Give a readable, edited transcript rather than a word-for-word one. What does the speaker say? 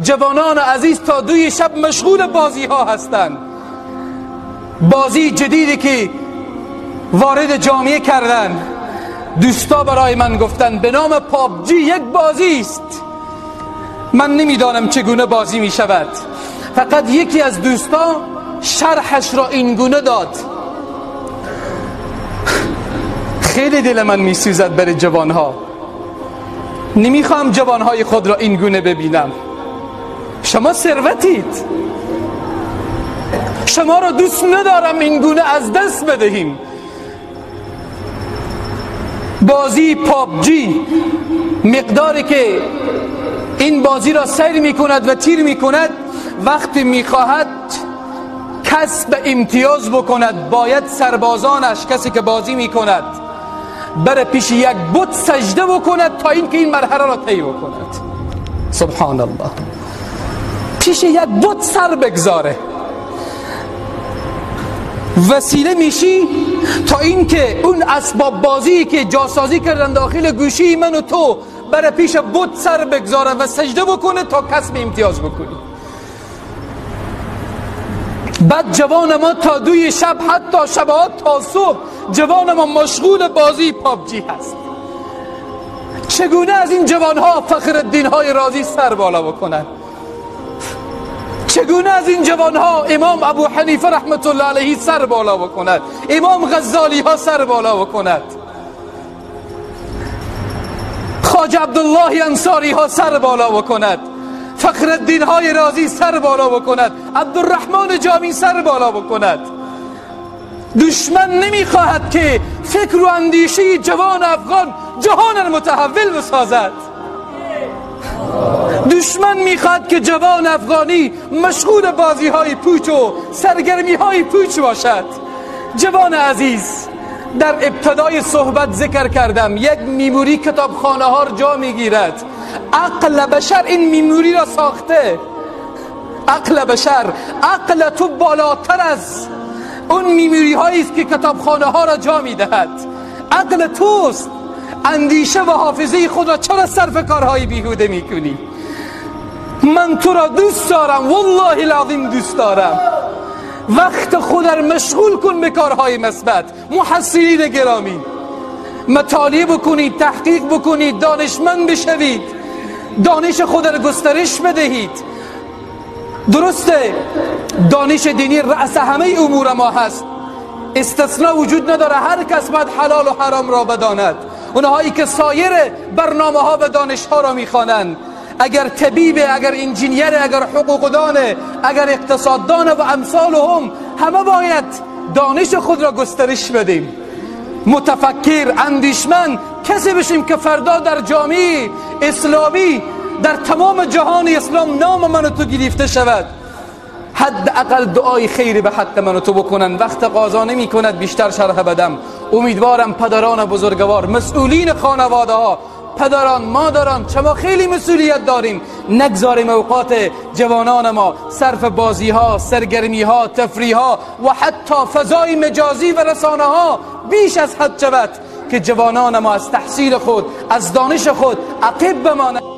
جوانان عزیز تا 2 شب مشغول بازی ها هستند. بازی جدیدی که وارد جامعه کردن، دوستا برای من گفتن به نام پابجی یک بازی است. من نمیدانم چگونه بازی می شود، فقط یکی از دوستا شرحش را اینگونه داد. خیلی دل من می سوزد برای جوانها. نمیخوام جوانهای خود را اینگونه ببینم. شما ثروتید، شما را دوست ندارم اینگونه از دست بدهیم. بازی پابجی مقداری که این بازی را سیر میکند و تیر میکند، وقتی میخواهد کسب امتیاز بکند باید سربازانش، کسی که بازی میکند، بره پیش یک بت سجده بکند تا اینکه این مرحله را طی بکند. سبحان الله، پیش یک بت سر بگذاره، وسیله میشی تا اینکه اون اسباب بازی که جاسازی کردن داخل گوشی من و تو بره پیش بت سر بگذاره و سجده بکنه تا کسب امتیاز بکنی. بعد جوان ما تا 2 شب، حتی شبها تا صبح، جوان ما مشغول بازی پابجی هست. چگونه از این جوانها فخرالدین های رازی سر بالا بکنن؟ چگونه از این جوانها امام ابو حنیفه رحمت الله علیه سر بالا بکند، امام غزالی ها سر بالا بکند، خواجه عبدالله انصاری ها سر بالا بکند، فخرالدین های رازی سر بالا بکند، عبدالرحمن جامی سر بالا بکند؟ دشمن نمیخواهد که فکر و اندیشه جوان افغان جهان متحول بسازد. دشمن میخواد که جوان افغانی مشغول بازی های پوچ و سرگرمی های پوچ باشد. جوان عزیز، در ابتدای صحبت ذکر کردم یک میموری کتابخانه ها را جا میگیرد. عقل بشر این میموری را ساخته. عقل بشر، عقل تو بالاتر از اون میموری هایی است که کتابخانه ها را جا میدهد. عقل توست. اندیشه و حافظه خود را چرا صرف کارهای بیهوده میکنی؟ من تو را دوست دارم، والله العظیم دوست دارم. وقت خود را مشغول کن به کارهای مثبت. محصلین گرامی، مطالعه بکنید، تحقیق بکنید، دانشمند بشوید، دانش خود را گسترش بدهید. درسته دانش دینی رأس همه امور ما هست، استثناء وجود نداره، هر کس باید حلال و حرام را بداند. اونهایی که سایر برنامه ها و دانش ها را میخوانند، اگر طبیب، اگر انجینیر، اگر حقوقدان، اگر اقتصاددان و امثال هم، همه باید دانش خود را گسترش بدیم. متفکر، اندیشمند کسی بشیم که فردا در جامعه اسلامی، در تمام جهان اسلام نام من و تو گرفته شود. حداقل دعای خیر به حق من و تو بکنن. وقت قضا نمی کند بیشتر شرح بدم. امیدوارم پدران بزرگوار، مسئولین خانواده ها، پدران، مادران، شما خیلی مسئولیت داریم. نگذاریم اوقات جوانان ما صرف بازی ها، سرگرمی ها، تفریح ها و حتی فضای مجازی و رسانه ها بیش از حد شود که جوانان ما از تحصیل خود، از دانش خود عقب بمانند.